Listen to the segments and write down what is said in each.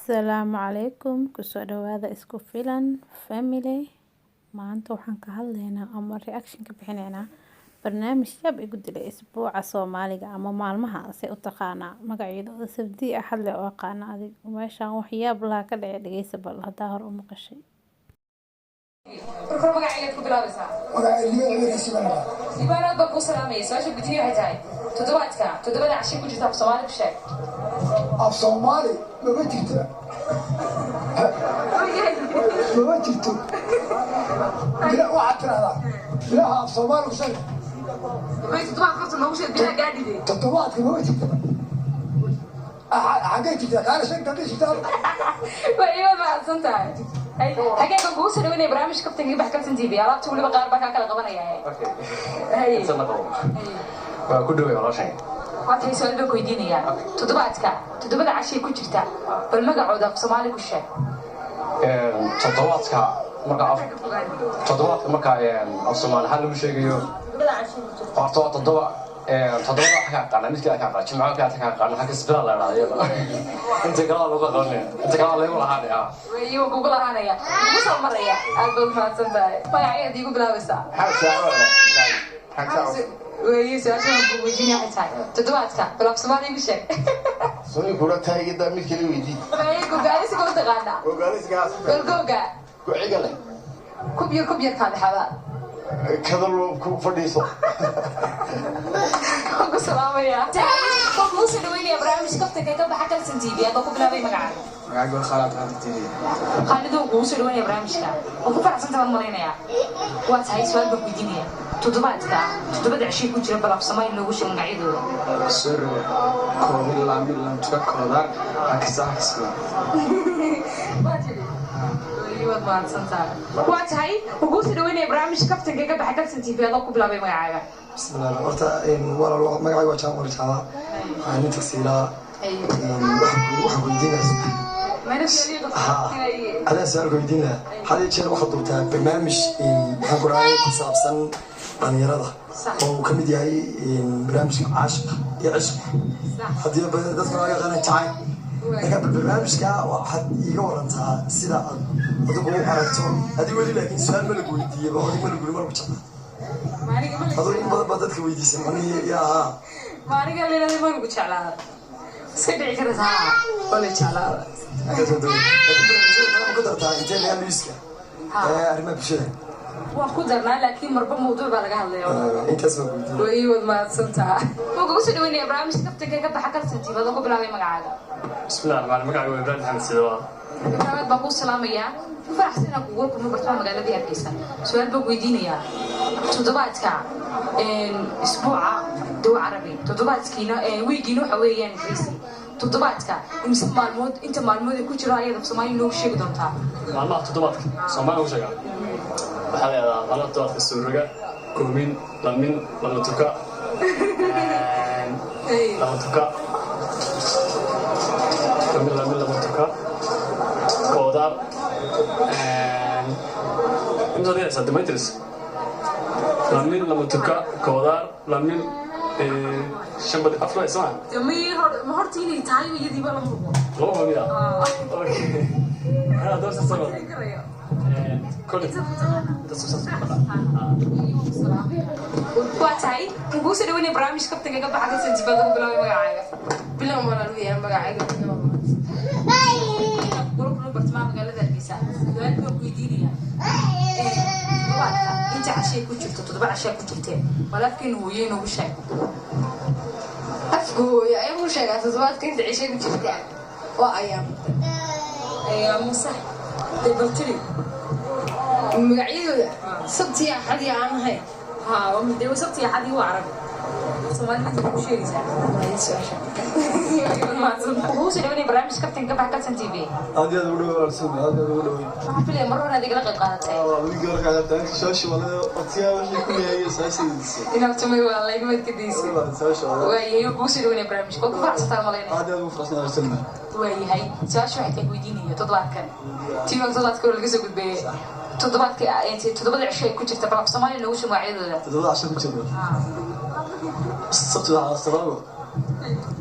Asalaamu calaykum, kusoo dhawaada Isku Filan Family. Maanta waxaan ka hadlaynaa ama reaction ka bixinaynaa barnaamij yaab igu dilay isbuuca Soomaaliga ama maalmaha se u taqaanaa magacyadooda Sabti, Axad le u aqaana. Adig meeshaan wax yaab laha ka dhacay, dhegeysa bal haddaa hore u maqashay. Marka hore magacaygaad ku bilaabaysaa? Libaanaad baa kuu salaamaya. Su-aasha gudihi waxay tahay: toddobaadka toddobada cashay ku jirta af Soomaali ku sheeg. Af Soomaali mama jirto, mama jirto. Waxaad tirahdaa bilaha af Soomaali ku sheeg. May, toddobaadka horta noogu sheeg, bilaha gaadhide. Toddobaadka mama jirto. Xaggee jirtaa? Kaala sheeg hadday jirtaa. Waa iibaad mahadsan tahay. Xageega kugu soo dhaweynaya barnaamij Kaftanka Bax Kalsan TV. Alaabta weliba qaar baa kaa kala qabanaya. Haye. Waa ku dhaway walaashay. Waa tahay, su-aal baan ku weydiinayaa: toddobaadka toddobada cashay ku jirta bal magacooda af Soomaali ku sheeg. Toddobaadka marka af toddobaadka marka af Soomaali ahaan lagu sheegayo, horta waa toddoba. Toddobada waxa ka aqaana midka ka aqaana Jimco ka aqaana xagga isbitaal la idhahda iyada. Inta kale waa lagu aqoonaya, inta kale waa lagu lahaanaya. Iyo kugu lahaanaya, kugu soo maraya. Aad baad mahadsan tahay. Magaceed iigu bilaabaysaa? Weeye, su-aasha waan ku weydiinaya waxay tahay: toddobaadka bal af Soomaali igu sheeg. Soni kula taagida, mid kale weydii. Maye, gogaalisi kuma taqaanaa? Bal googa. Ku-xiga leh. Kubyar kubyar kaadixaba. Kada loo ku fadhiiso. Waan ku salaamaya, waan kugu soo dhaweynaya barnaamij Kaftanka ka baxa Kalsan TV adoo ku bilaabay magacaaga. Magacaygu waa Khaalid Cabdi Tiriye. Khaalid, waan kugu soo dhaweynaya barnaamijka. Waan ku faraxsanta baan malaynayaa. Waa tahay, su-aal baan weydiinaya: toddobaadka toddobada ceshay ku jira bal af Soomaali noogu sheeg magacyadooda. Soroga, koobin, laamin, lamtuka, koodaar, hakisa, hakisla. Waad mahadsantahay. Waa tahay, waan kugu soo dhaweynaya barnaamijka Kaftanka ka baxa Kalsan TV adoo ku bilaabay magacaaga. Bismillah. Horta walaal, magacayga waa Jaamac Jaamac, waxaan nin tagsiilaa. Waxaan ku weydiinaya, ha, adaan su-aal ku weydiin lahaa. Had iyo jeer waxaad duubtaa barnaamij, waxaan ku dhahay, ku saabsan dhalinyarada oo uu ka mid yahay barnaamijka Caashiqa iyo Cishqa, haddii dadka laga yaqaana jacayl. Marka bal barnaamijka waxaad iiga warantaa sida aad adigu u aragto adi weli. Laakiin su-aal ma lagu weydiiyey ba? Adig ma lagu ma lagu jeclaa? Aduu in badan baa dadka weydiisay macnihii yaa. Maaniga leedahay ma lagu jeclaada? Iska dhici kartaa, waa la jeclaada. Laakiin barnaamijyada kale ma ku dartaa intee lagaa newska ee arrimaha bulshada? Waan ku darnaa, laakiin marba mawduuc baa laga hadlaya. Intaas baan ku weydiiyey. Way, waad mahadsantaha. Waan kugu soo dhaweynaya barnaamijka Kaftanka ka baxa Kalsan TV adoo ku bilaabay magacaaga. Bismillahi raxmaan. Magacaygu waa Ibraahim Maxamed Sidawa. Ibraahim baan kuu salaamayaa, ku faraxsan inaan kugu kulmo bartamaha magaaladii Hargeysa. Su-aal baan ku weydiinayaa: toddobaadka, isbuuca dawa carabi, toddobaadkiina, wiigiina waxa weeyaan Ingiriisi. Toddobaadka imse maalmood, inta maalmood ay ku jiro ayaad af Soomaali noogu sheegi doontaa? Maalmaha toddobaadka Soomaali ugu sheegaa waxaa la yidhahdaa maalmaha toddobaadka: suuroga, koomin, lamin, lama tuka, lama tuka, lamin, lamin, lama tuka, koodaar. Imsa dhigaysaa dimitris? Lamin, lama tuka, koodaar, lamin, shan bad afar soo Ma horta inay tahay iyadiiba lama hubo. Laba hubo miya? Okay, anaa doorsa soo kole. Waa tahay, waan kuu soo dhaweynaya barnaamij Kaftanka ka baxa Kalsan TV adoo ku bilaabay magacaaga. Bilow walaal weeyaan magacayga bilow. Gurubna bartamaha magaalada Hargeysa. Su-aal baan ku weydiinaya: toddobaadka inta cashay ku jirto, toddoba cashaa ku jirteen, walaafkeenu hooye inoogu sheeg. Afka hooyo ayaan ku sheegaa. Toddobaadka inta cishay ku jirta waa ayaam. Ayaamu, sax. Dee bal tiri. Magacyadooda Sabti, Axad iyo aan ahayn. Ha, dee Sabti, Axad iyo waa carabi. Soomaalida ku sheegaysaa. Su-aasha. Wuxuu soo dhaweynaya barnaamij Kaftanka ka baxa Kalsan TV. Aad iyo aad ugu dhaweey walaal, aad iyo aad ugu dhaweey. Waxaan filaya mar hore inaad igala qayb qaadatay. Wiigi hore kaga su'aasha walaal waqtigaa wixii ku yahay su'aashiisa. Inaad tumay waa laygumad ka daysid. Su'aasha walaal. Waayahay, wuxuu soo dhaweynaya barnaamijka. Waa ku faraxsantaa malaynaya. Aad iyo aad ugu faraxsan walaal. Waayahay, su-aasha waxay tahay weydiinaya toddobaadkan tiibanka, toddobaadka hore laga soo gudbeeyey, toddobaadka toddobada cisho ay ku jirta bal af Soomaaliya noogu sheeg magacyadooda. Toddobada casho ku jirta: Sabti waxaa Saraago,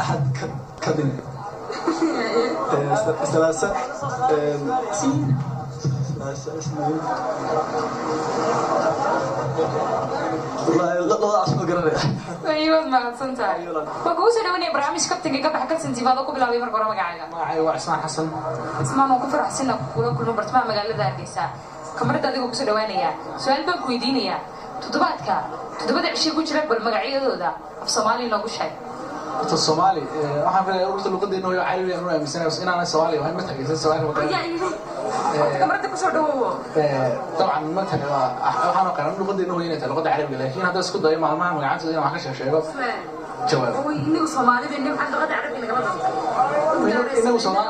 Axad kadin. Salaasa, Salaasa, Isniin. Wallaahi labada casho ma garanaya. Way, waad mahadsan tahay. Waa kugu soo dhawanaya barnaamij Kabtanka ka baxa Kalsan TV. Adoo ku bilaabay marka hore magacaaga. Magacayga waa Cismaan Xasan. Cismaan, waan ku faraxsana kula kulmo bartamaha magaalada Hargeysa. Kamarada adigoo kusoo dhawaanaya, su-aal baan ku weydiinayaa: toddobaadka toddobada cishay ku jira, bal magacyadooda af Soomaali noogu sheeg. Horta Soomaali waxaan filaya urta luqadeena hooyo Carabi aan u aaminsanahay, inaanay Soomaali ahayn. Ma tageysan Soomaali ma Horta kamarada kusoo dhawowo. Dabcan ma tahay, waa waxaan aqaana luqadeena hooyo inay tahay luqadda Carabiga, laakiin hadda isku dayo maalmaha magacantooda inaan wax ka sheego jawaab. Inagu Soomaalida nimcan luqada Carabiga nagama doonta. Inagu Soomaali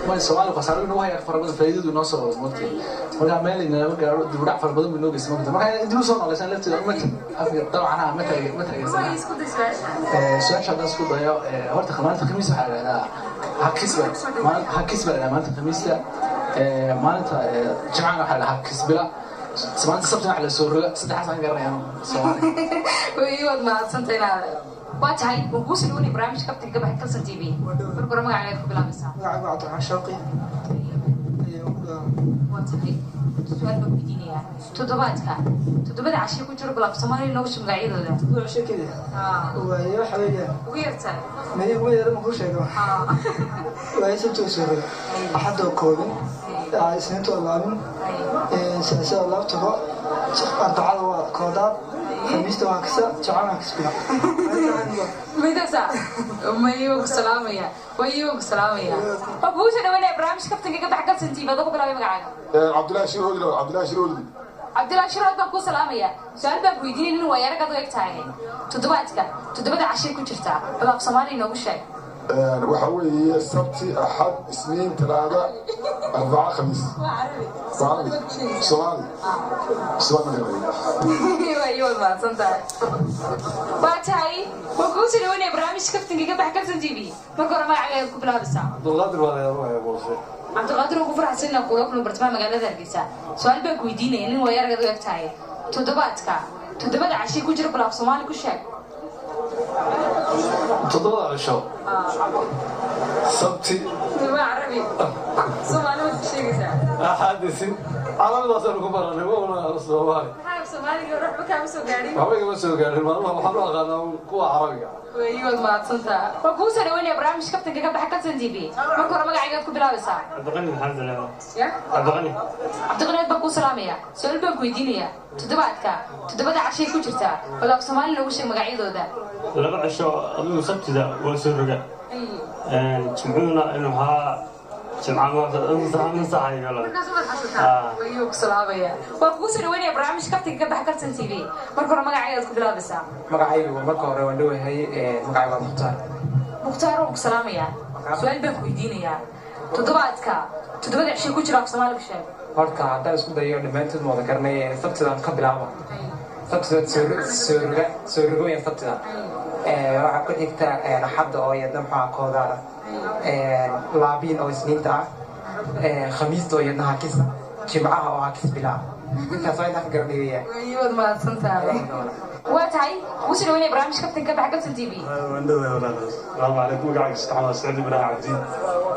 way Soomaali khasaaro inuu haya fara badan, faa'iidadu inoo soo wado moogtay. Marka meel inama gaaro, dib u dhac fara badan buu inoo geystay moogtay. Marka dib u soo nooleysaan lafteeda ma afka dabcan ha ma taage ma taageersan. Isku day su-aasha. Su-aasha haddaan isku dayo, horta maalinta Khamiis waxaa la dhahdaa hakis ba hakis baa la dhahdaa maalinta Khamiista. Maalinta Jimcana waxaa la dhahdaa hakisbila. Maalinta Sabtina waxaa la soo roga. Saddexaas aan garanayaan Soomaali. Way, waad mahadsantahay inaad waa tahay. Waan kuu soo dhawanay barnaamijka Kabtanka ka baxa Kalsan TV. Marka hore magacaaga ku bilaabaysaa. Magacaygu Cabdiraxmaan Shawqi. Waa tahay, su-aal baan weydiinayaa: toddobaadka toddobada cashay ku jiro, bal af Soomaaliya noogu sheeg magacyadooda. Todoba sheekada waaye waxa weeyaan Ugu yartahay. May ugu yara ma kuu sheego? Waaye Sabtoo soo roga, Axadoo koobin, Isniintoo laamin, Salaasada laabtago, Arbacada waa koodaad, Khamiista waa kisa, Jimcana waa kisbila. Midasa mayuu ku salaamaya, wayuu ku salaamaya. Waa kugu soo dhawanaya barnaamij Kaftanka ka baxa Kalsan TV. Adoo ku bilaabay magacaaga. Cabdullaahi Shir Odile, Cabdullaahi Shir Odile. Cabdillahi Shirood baan kuu salaamaya. Su-aal baan ku weydiinay, nin waayarag ad u eg tahay. Toddobaadka toddobada cashay ku jirtaa, bal af Soomaaliya noogu sheeg. Waxa weeye Sabti, Axad, Isniin, Talaada, Arbaca, Khamiis. Waa Carabi. Waa Carabi. Soomaali, Soomaali ma garanayo. Way, waad mahadsan tahay. Waa tahay, waan kugu soo dhawanaya barnaamij Kaftanka ka baxa Kalsan TV. Marka hore magacaaga ku bilaabaysaa. Cabdulqaadir baa laga boose. Cabdiqaadir, waan ku faraxsan inaan kula kulmo bartamaha magaalada Hargeysa. Su-aal baan ku weydiinaya, nin waayaragad u eg tahay. Toddobaadka toddobada cashay ku jira, bal af Soomaali ku sheeg. Toddobada cisho, Sabti. Waa Carabi, Soomaali waad ku sheegaysaa. Axad, isin Carabidaasaanu ku baranay, ma una Soomaali. Maxaa af Soomaaliga waxba kaama soo gaadhin? Waxba igama soo gaarin. Maalmaha waxaan u aqaanaa kuwa Carabiga. Way, waad mahadsantaha. Waan kugu soo dhawanaya barnaamij Kaftanka ka baxa Kalsan TV. Marka hore magacaygaad ku bilaabaysaa. Cabdiqani Maxamed Aleewo. Ya. Cabdiqani. Cabdiqani baan kuu salaamaya. Su-aal baan ku weydiinaya: toddobaadka toddobada cashay ku jirtaa, bal af Soomaali noogu sheeg magacyadooda. 2 cisho adigu, Sabtida waa soo roga, Jimcuhuna inuu ahaa Jimca masaxayo. Markaas waad xasuutaa. Wayuu ku salaamaya. Waan kugu soo dhawanaya barnaamij Kaftanka ka baxa Kalsan TV. Marka hore magacaygaad ku bilaabaysaa. Magacaygu marka hore waan dhowahay, magacaygu waa Mukhtaar. Mukhtaar, waan ku salaamayaa. Su-aal baan ku weydiinayaa: toddobaadka toddobada cishay ku jira, af Soomaali ku sheeg. Horta haddaan isku dayo, dhammaantood ma wada garanay. Sabtidaan ka bilaabo. Sabtida soo roga, soo rogoyan Sabtida. Waxaa ku xigta Axadda oo iyadna maxaa koodaara, laabiin oo Isniinta ah, Khamiista oo iyadna hakisa, Jimcaha oo hakis bilaa. Intaas waa intaan ka garanay weeyaan. Waad mahadsan tahay. Waa tahay, kugu soo dhaweynaya barnaamij Kaftanka ka baxa Kalsan TV. Waan dhowahay walaal. Salaamu calaykum. Magacayga saddexaad waa Saciid Ibraahim Cabdi.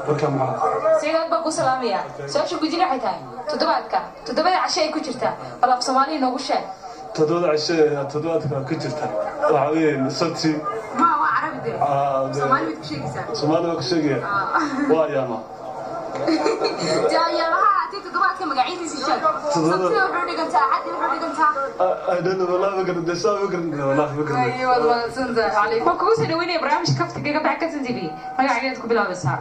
Marka maxaa Saciid baan ku salaamaya. Su-aasha gudina waxay tahay: toddobaadka toddobada casho ay ku jirtaa, bal af Soomaaliya noogu sheeg. Toddobada cisho ee toddobaadka ku jirta waxaa weeye Sabti. Ma waa Carabi de. Soomaali waad ku sheegaysaa. Soomaali waa ku sheegaya, waa ayaama. Dee ayaamaha haatee, toddobaadka magacyadiisa sheeg. Sabtida wuxuu dhigantaa, Axaddi wuxuu dhigantaa. I don't know, wallahi ma garan, saa ma garan, wallahi ma garan. Ay, waad mahadsantahay. Calaykum. Waan kugu soo dhaweynaya barnaamijka Kaftanka ka baxa Kalsan TV. Magaceed ku bilaabaysaa.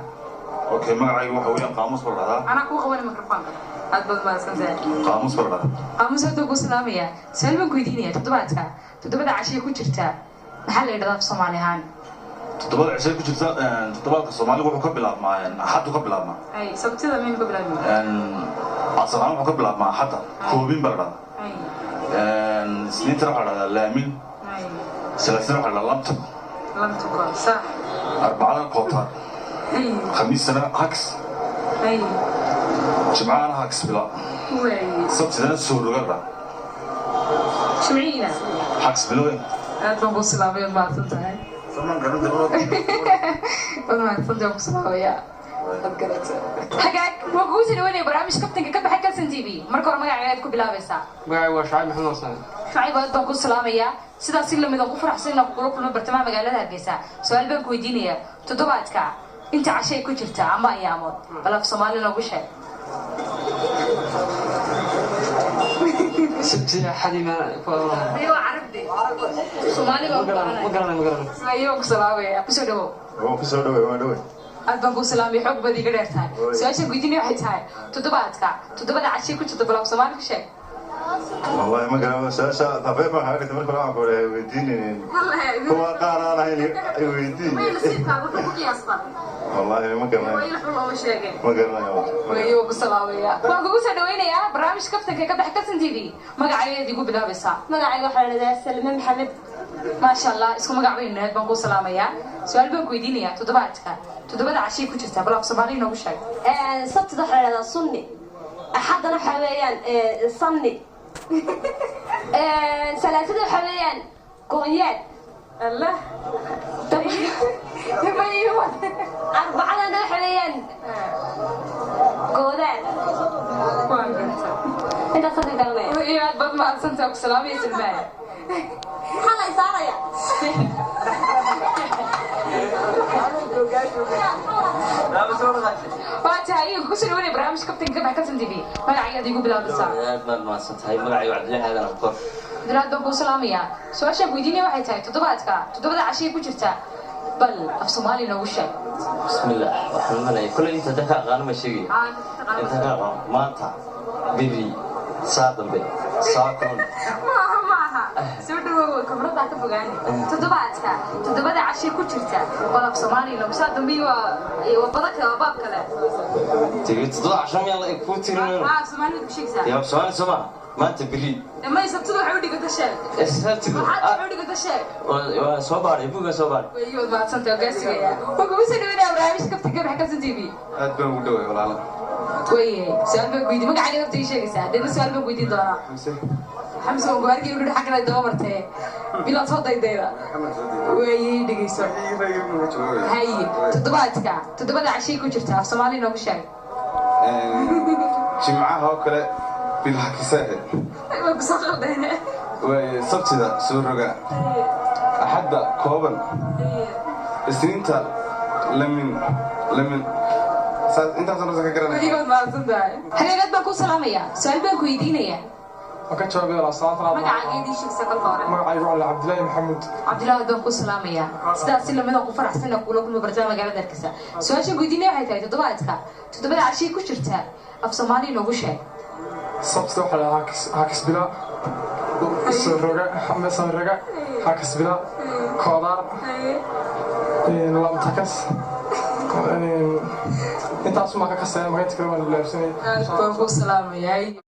Okay, magacaygu waxa weeyaan Qaamuus baa la dhahdaa. Anaa kuu qabanay mikrofoonka. Aad baad mahadsantahay. Qaamuus baa la dhahdaa. Qaamuus hadduu ku salaamaya. Su-aal baan ku weydiinaya: toddobaadka toddobada cashay ku jirtaa, maxaa la yidhahdaa af Soomaali ahaan? Toddobada cishay ku jirta toddobaadka Soomaaliga wuxuu ka bilaabmaa Axaddu ka bilaabmaa. Ay, Sabtida maynu ka bilaabmi? Asal ahaan wuxuu ka bilaabmaa Axadda, koobin baa la dhahdaa. Isniintana waxaa la dhahdaa laamin. Salaasina waxaa la dhahdaa lamtuko. Lamtuko, sax. Arbacada kootaar, Khamiistana haks, Jimcahana haks bila, Sabtidana soo roga la dhahdaa. Jimciina haks bila weyn. Aad baan ku salaamay. Waad mahadsan tahay. Samaan garan. Waad mahadsantahay, waan ku salaamayaa. Hagaag, waa kugu soo dhaweynaya barnaamij kaftanka ka baxay Kalsan TV. Marka hore magacaaga ku bilaabaysaa? Magacaygu waa Shucayb Maxamed Xasan. Shucayb, aad baan ku salaamayaa. Sidaas si lamid aan ku faraxsan inaan kugula kulmo bartamaha magaalada Hargeysa. Su-aal baan ku weydiinayaa: toddobaadka inta cashay ku jirta ama ayaamood, bal af Soomaali noogu sheeg. Sabti, axadi, ma ku Ayo, carabde Soomaali baan ku ma garanay, ma garanay. Ayuu ku salaamaya, kusoo dhawow. Waan kusoo dhaway, waan dhaway. Aad baan ku salaamay, xoog baad iga dheer tahay. Su-aashaan weydiinaya waxay tahay: toddobaadka toddobada cashay ku jirta, bal af Soomaali ku sheeg. Wallahi ma garanayo su-aasha. Tafeef waxaa dhigtay marka hore waxaan ku dhahay weydiinaynin kuwa qaar aan ahayn ay weydiin. Wallahi ma garanayo, ma garanayo. Wayuu ku salaamaya. Waan kugu soo dhaweynayaa barnaamij kaftanka ka bax Kalsan TV. Magacayeed igu bilaabaysaa? Magacayga waxaa la dhahdaa Salme Maxamed. Maasha Allah, isku magac baynu nahay. Baan kuu salaamayaa. Su-aal baan ku weydiinayaa: toddobaadka toddobada cashay ku jirta, bal af Soomaali noogu sheeg. Sabtida waxaa la dhahdaa sunni, axaddana waxaa weeyaan sanni, salaasada waxaa weeyaan goonyaad, Allah, arbacadana waxa weeyaan goodaan. Intaas ka garanaya. Iyo aad baad mahadsantaha, ku salaamaya Salmaan. Maxaa la isaaraya? Waa tahay, iyaga kusoo dhawanaya barnaamij kaftanka ka bax Kalsan TV. Magacaygaad igu bilaabaysaa? Aad baad mahadsan tahay. Magacaygu Cabdillahi Aadan Abukor. Abdulaad, baan kuu salaamayaa. Su-aashaan weydiinaya waxay tahay: toddobaadka toddobada cashay ku jirta, bal af Soomaali noogu sheeg. Bismillah, waxaan malaya kulley inta ka aqaano ma sheegaya, inta ka aqaano: maanta, biri, saa dambe, saa kun. Maaha, maaha, soo dhawow, kabradaa ka fogaani. Toddobaadka toddobada cashay ku jirta, bal af Soomaali noogu, saa dambe waa badan kale, waa baab kale. Tigi 7 casho miyaan la kuu tirin? Haa, af Soomaali baad ku sheegaysaa. Dee af Soomaali soo maha maanta, biri. May, sabtidu waxay u dhigata sheeg. Sabtidu waxaad waxay u dhigata sheeg. Waa soo baaray, buugaa soo baaray. Wayood mahadsantahay, hogaansigaya. Waan kugu soo dhaweynaya barnaamij kaftanka bax Kalsan TV. Aad baan ugu dhaway, walaala. Waye, su-aal baan ku weydiin. Magacaaga horta ii sheegaysaa, deedna su-aal baan ku weydiin doonaa. Xamse. Xamse, waan ku arkay inuu xaggan ay daba martee bilaad soo daydayda. Waye, dhegeyso. Haye, toddobaadka toddobada cashay ku jirta, af Soomaali noogu sheeg. Jimcaha oo kale bilhakisehe. Waa kusoo qaldeen. Waaye, sabtida soo roga, axadda kooban, isniinta lamin lamin, intaasaan ka garanaya. Weligood mahadsan tahay. Hagaagaad baan ku salaamayaa. Su-aal baan ku weydiinayaa. Waan ka jawaabay walaa, salaam salaam. Magacaaga idii sheegsa kolka hore. Magacaygu waa Cabdillahi Maxamuud. Cabdillahi, baan ku salaamayaa. Sidaas si lamid aan ku faraxsan kula kulma bartaa magaalada Hargeysa. Su-aasha weydiinaya waxay tahay: toddobaadka toddobada cashay ku jirta, af Soomaali noogu sheeg. Sabtida waxaa la hakisbila, soroga, soroga, hakisbila, koodaar, lamtakas, intaasumaa ka kasaya. Magaynta kale waan ilaabsanay. Aad baan ku salaamayaa.